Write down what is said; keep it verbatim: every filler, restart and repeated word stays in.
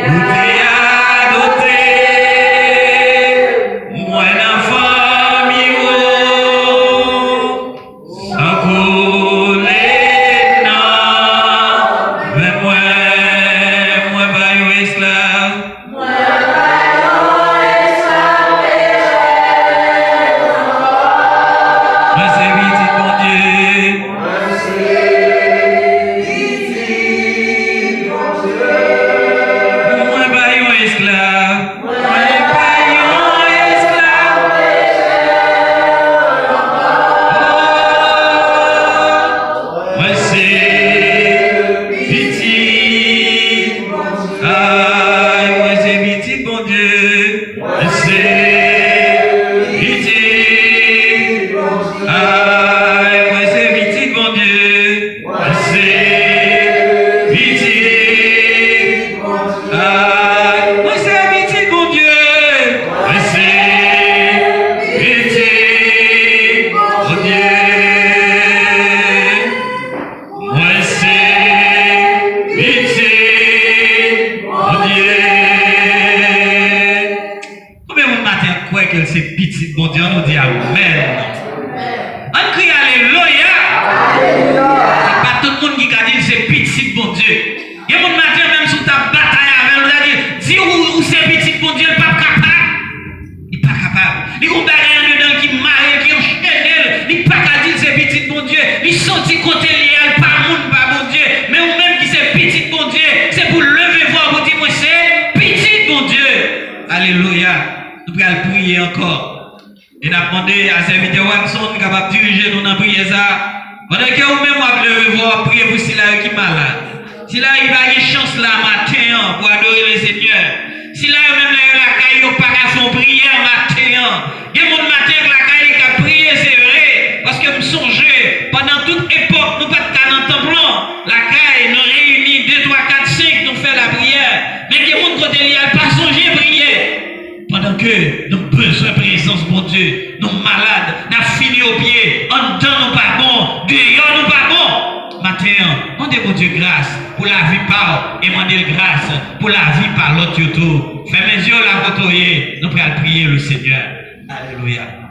Ou te adopte mwen nan fanmi ou. San koule nan men mwen, mwen pa yon esklav. Mwen pa yon esklav peche ankò. Mwen se pitit Bondye. Mwen se pitit Bondye. Mwen pa yon esklav. Mwen pa yon esklav peche ankò. Mwen se pitit Bondye. Ay, mwen se pitit Bondye. Mwen se pitit Bondye. Ay, mwen se pitit Bondye. Mwen se pitit. Ay, mwen se pitit Bondye. Mwen se pitit Bondye. Mwen se pitit Bondye. Konbyen moun maten an kwè ke l se pitit Bondye? Ann nou di amèn. Ann kriye alelouya. Se pa tout moun ki ka di l se pitit Bondye. Gen moun maten an, menm si w ta batay avè l, ou ta di, di ou, ou se pitit Bondye, l p ap kapab. Li pa kapab. Li gon bagay andedan l ki mare l, ki anchene l. Li pa ka di l se pitit Bondye. Li santi kote l ye a, l pa moun pa Bondye. Men ou menm ki se pitit Bondye, se pou w leve vwa w pou w di, mwen se pitit Bondye. Alelouya. Nou pral priye ankò. E n ap mande a sèvitè Watson kapab dirije nou nan priyè sa a. Pandan ke ou menm w ap leve vwa w ap priye pou sila yo ki malad. Sila yo ki pa gen chans la maten an pou adore Lesenyè. Sila yo menm lè yo lakay yo pa ka fè yon priyè maten an. Gen moun maten an k lakay li k ap priye, se vre. Paske m sonje, pandan tout epòk, nou pa t ka nan tanp lan. Lakay, nou reyini de, twa, kat, senk, nou fè lapriyè. Men gen moun kote li a, l pa sonje priye. Pandan ke nou bezwen prezans Bondye, nou malad, n ap fini o pye, anndan nou pa bon, deyò nou pa bon. Maten an, mande Bondye gras pou lavi pa w e mande l gras pou lavi pa lòt yo tou. Fèmen zye w la kote w ye, nou pral priye Lesenyè. Alelouya.